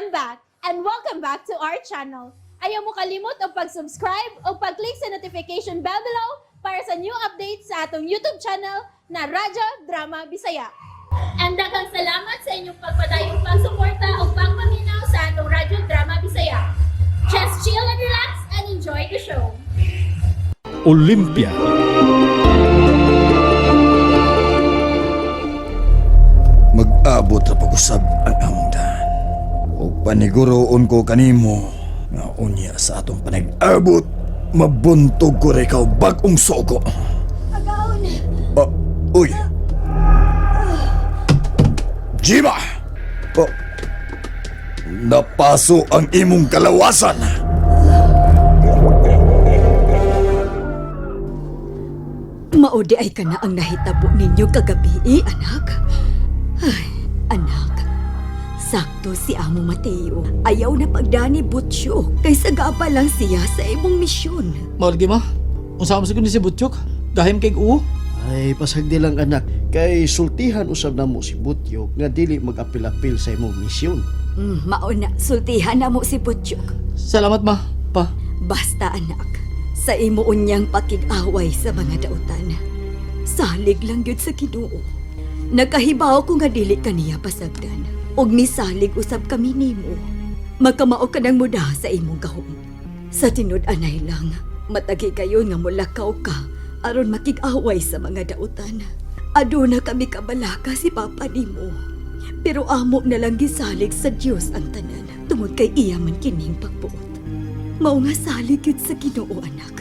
I'm back and welcome back to our channel. Ayaw mo kalimot og pag-subscribe o pag-click sa notification bell below para sa new updates sa atong YouTube channel na Radyo Drama Bisaya. And daghang salamat sa inyong pagpadayong pagsuporta o pagpaminaw sa atong Radyo Drama Bisaya. Just chill and relax and enjoy the show. Olympia. Mag-abot ra pag-usab ang among daan. O paniguroon ko kanimo nga unya sa atong panag-abot, mabuntog ko ra ikaw bag-ong sugo. Agaon! Ah, uy. Jima! Oh, napaso ang imong kalawasan. Maudi ay ka na ang nahitabo ninyo kagabi, eh, anak. Ay, anak. Sakto si Amo Mateo. Ayaw na pagdani Butyo. Kaysa gaba lang siya sa imong misyon. Mao lagi, ma. Unsa man siguro ni si Butchok? Gahim kay uo. Ay, pasagdi lang, anak. Kay sultihan usab namo si Butyok nga dili mag-apil-apil sa imong misyon. Mao na, sultihan na mo si Butyo. Salamat, ma. Pa. Basta anak, sa imo unyang pakig-away sa mga dautan. Salig lang gyud sa Ginoo. Nakahibaw ko nga dili kaniya pasagdan. Og misalig usab kami nimo. Makamao ka ng muda sa imong gahom. Sa tinud-anay lang, matagi kayo nga mulakaw ka aron makig-away sa mga dautan. Aduna kami kabalaka si Papa nimo. Pero amo na lang gisalig sa Dios ang tanan tungod kay iya man kining pagbuot. Mao nga salig yun sa Ginoo, anak.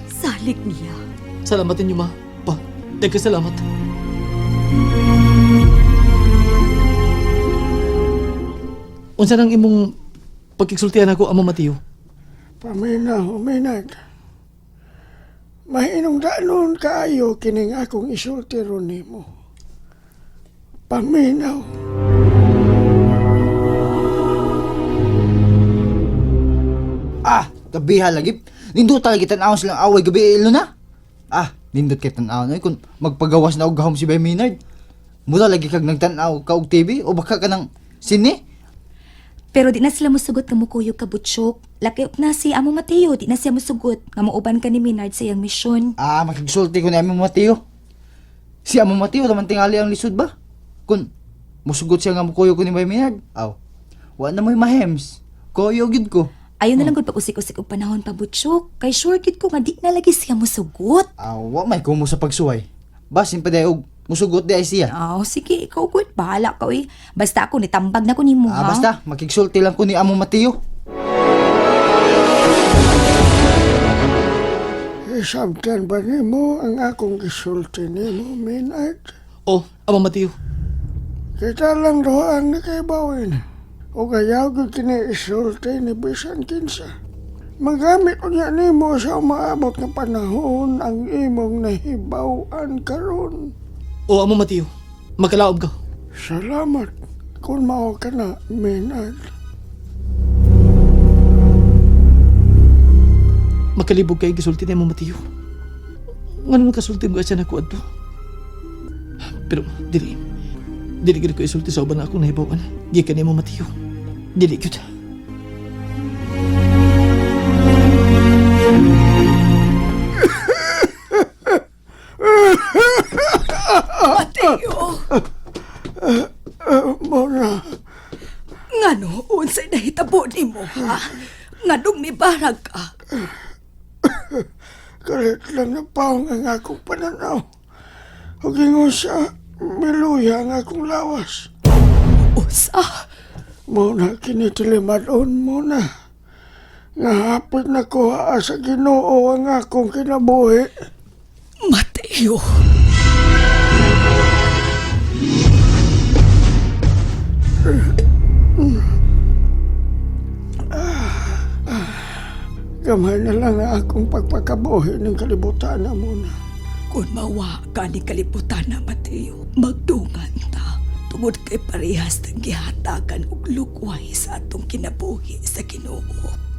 Salig niya. Salamat ninyo, ma. Pa. Daghang salamat. Unsa nang imong pagkigsultihan ako, Amo Mateo? Paminaw, Minag. Mahinungdanon kaayo kining akong isulti ron nimo. Paminaw. Ah, gabiha lagi. Nindot talaga tan-awon silang away gabi ilo na. Ah, nindot kay tan-awon oy kung magpagawas na og gahom si Bay Maynard. Mura lagi kag nagtan-aw ka og TV o baka ka ng sine. Pero di na sila musugot nga mukuyog ka, Butchok. Lakip na si Amo Mateo, di na siya musugot nga muuban ka ni Minard sa iyang misyon. Ah, makigsulti ko ni Amo Mateo. Si Amo Mateo naman tingali ang lisod ba? Kung musugot siya nga mukuyog ko ni Bay Maynard. Aw. Wa na mo'y mahems. Kuyog gyud ko. Ayon na lang gud pag-usik-usik og panahon pa, Butchok. Kay sure gid ko nga di na lagi siya musugot. Aw, wa may kumo sa pagsuway. Basin pa day og musugot di ay siya. Aw, sige, ikaw gud bahala ka oy. Basta ako nitambag na ko nimo Ah, ha. basta makigsulti lang ko ni Amo Mateo. Isabtan ba nimo ang akong isulti nimo, Minag? Oh, Amo Mateo. Kita lang duha ang nakaibawin. O kaya gyud kini isulti ni bisan kinsa. Magamit unya nimo sa umaabot nga panahon ang imong nahibaw-an karon. Oh, Amo Mateo. Makalaob ka. Salamat kung mao ka na, Minag. Makalibog kay gisulti ni Amo Mateo. Ngano nakasulti mo siya nako adto? Pero dili. Dili gid ko isulti sa uban na akong nahibaw-an. Gikan ni Amo Mateo. Dili gyud. Mateo! Mora, Ngano, unsay nahitabo nimo, ha? Nganong mibarag ka? kalit lang na paong ang akong pananaw. Ug ingon sa miluya ang akong lawas. Usa? Muna kinitilimadon muna. Nga hapit na kuha sa Ginoo ang akong kinabuhi. Mateo! Gamay na lang ang akong pagpakabuhi ng kalibutan na muna. Kung mawa ka ni kalibutan na, Mateo, magdungan ta. Tungod kay parehas ng gihatagan og lukway sa atong kinabuhi sa Ginoo.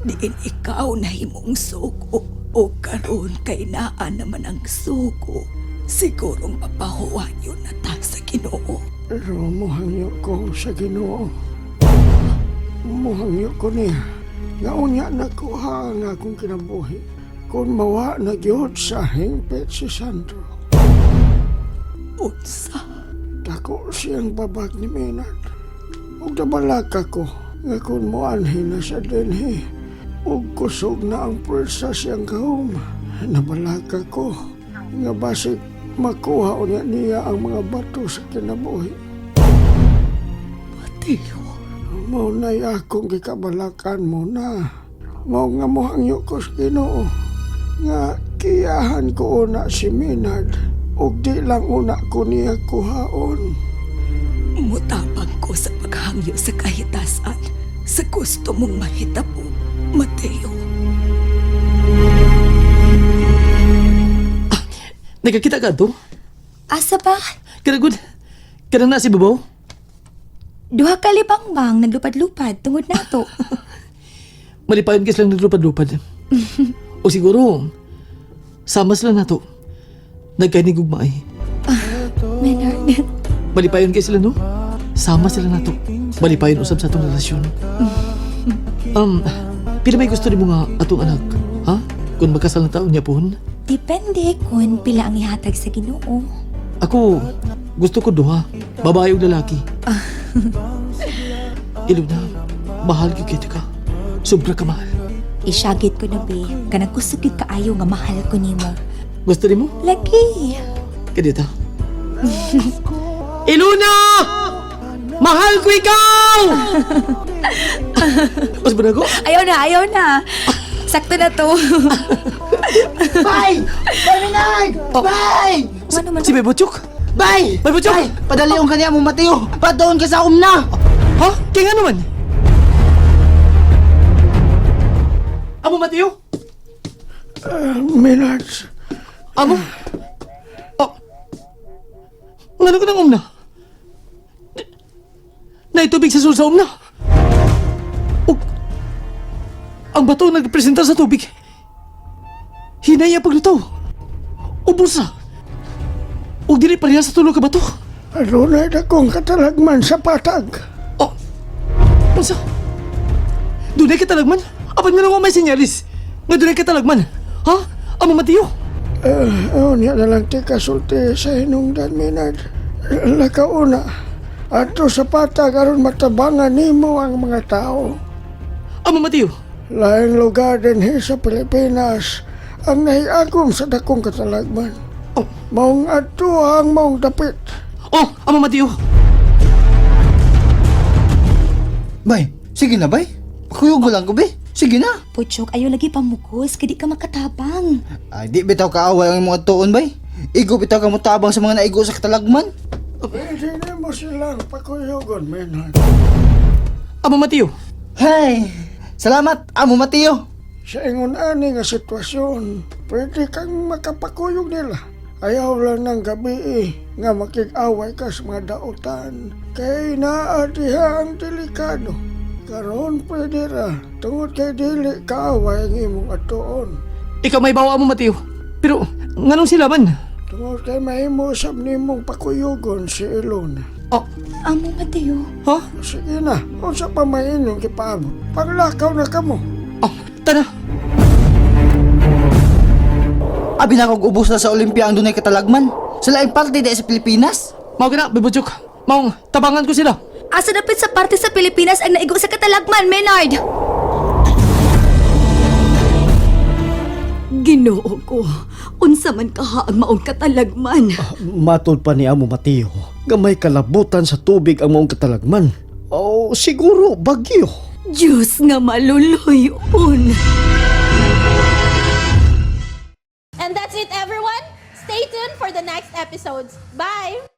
Diin ikaw na himong suko o karon kay naa naman ang suko. Sigurong mapahuwayo na ta sa Ginoo. Pero muhangyo ko sa Ginoo. Muhangyo ko niya. Nga unya nakuha ang akong kinabuhi. Kung mawa na gyud sa hingpit si Sandro. Unsa? Dako siyang babag ni Maynard. Ug nabalaka ko nga kung moanhin na siya dinhi. Ug kusog na ang pwersa siyang gahom. Nabalaka ko nga basig makuha unya niya ang mga bato sa kinabuhi. Mateo. Mao na'y akong gikabalakan mo na. Mao nga mohangyo ko sa Ginoo nga kiyahan ko una si Maynard ug di lang una ko niya kuhaon. Mutabang ko sa paghangyo sa kahitasan sa gusto mong mahitabo, Mateo. Nagkakita ka to? Asa ba? Kanagod. Kanang na si Babaw? Duha ka libangbang naglupad-lupad tungod nato. Malipayon ka silang naglupad-lupad. O siguro, sama sila na to. Nagkainigugmaay. Maynard. Malipayon kay sila, no? Sama sila na to. Malipayon usab sa atong relasyon. Pero may gusto nimo nga atong anak, ha? Kung magkasal na taon niya pohon. Depende kung pila ang ihatag sa Ginoo. Ako, gusto ko duha. Babae ug lalaki. Iluna, mahal gyud kita ka. Sobra ka mahal. Isyagit ko na be, kanang kusog gyud kaayo nga mahal ko nimo. Gusto nimo? Lagi. Kadita. Iluna! Mahal ko ikaw! Mas ba na ko? Ayaw na, ayaw na. Sakto na to. Bye! Bye, Minard! Bye! Ano man Si Bebotchuk? Bye! Bye, Butchok! Bye! Padalion ka niya mo, Mateo! Padoon ka sa umna! Ha? Kaya nga naman? Amo, Mateo? Maynard, Amo? Oh. Ngano ka ng umna? Naitubig sa sul sa umna. Ug ang bato nagpresenta sa tubig. Hinay ang paglutaw. Ubos na. Ug dili pareha sa tulo ka bato. adunay dakong katalagman sa patag. Oh. Unsa? Dunay ka talagman? Apan nga lang may senyalis. Nga dunay ka talagman. Ha? Amo Mateo? Unya na lang ti kasulti sa hinungdan, Maynard. Lakauna, ato sa patag aron matabangan nimo ang mga tao. Amo Mateo? Laing lugar dinhi sa Pilipinas ang nahiagom sa dakong katalagman. Oh. Maong adto ang maong dapit. Oh, Amo Mateo. Bay, sige na, bay. Kuyog ko lang ko, bay. Sige na. Puchok, ayaw lagi pamukos, kay di ka makatabang. Ay, di bitaw kaaway ang imong atuon, bay. Igo bitaw ka motabang sa mga naigo sa katalagman. Pwede nimo silang pakuyogon, Maynard. Amo Mateo. Hey! Salamat, Amo Mateo! Sa ingon ani nga sitwasyon, pwede kang makapakuyog nila. Ayaw lang ng gabi eh, nga makig-away ka sa mga dautan. Kay naa diha ang delikado. Karon pwede ra, tungod kay dili kaaway ang imong atuon. Ikaw may bawa mo, Mateo. Pero, nganong sila man? Tungod kay mahimo sab nimong pakuyogon si Ilona. Oh, Amo Mateo. ha? Sige na, unsa pa may inyong gipaabot. Paglakaw na kamo. Oh, tara. Abi na kog ubos na sa Olympia ang dunay katalagman. Sa laing parte di sa Pilipinas. Mao ka na, Bebotchuk. Maong, tabangan ko sila. Asa dapit sa parte sa Pilipinas ang naigo sa katalagman, Maynard? Ginoo ko, unsa man kaha ang maong katalagman. Matod pa ni Amo Mateo, nga may kalabutan sa tubig ang maong katalagman. Oh, siguro bagyo. Diyos nga maluloy-on. And that's it, everyone. Stay tuned for the next episodes. Bye!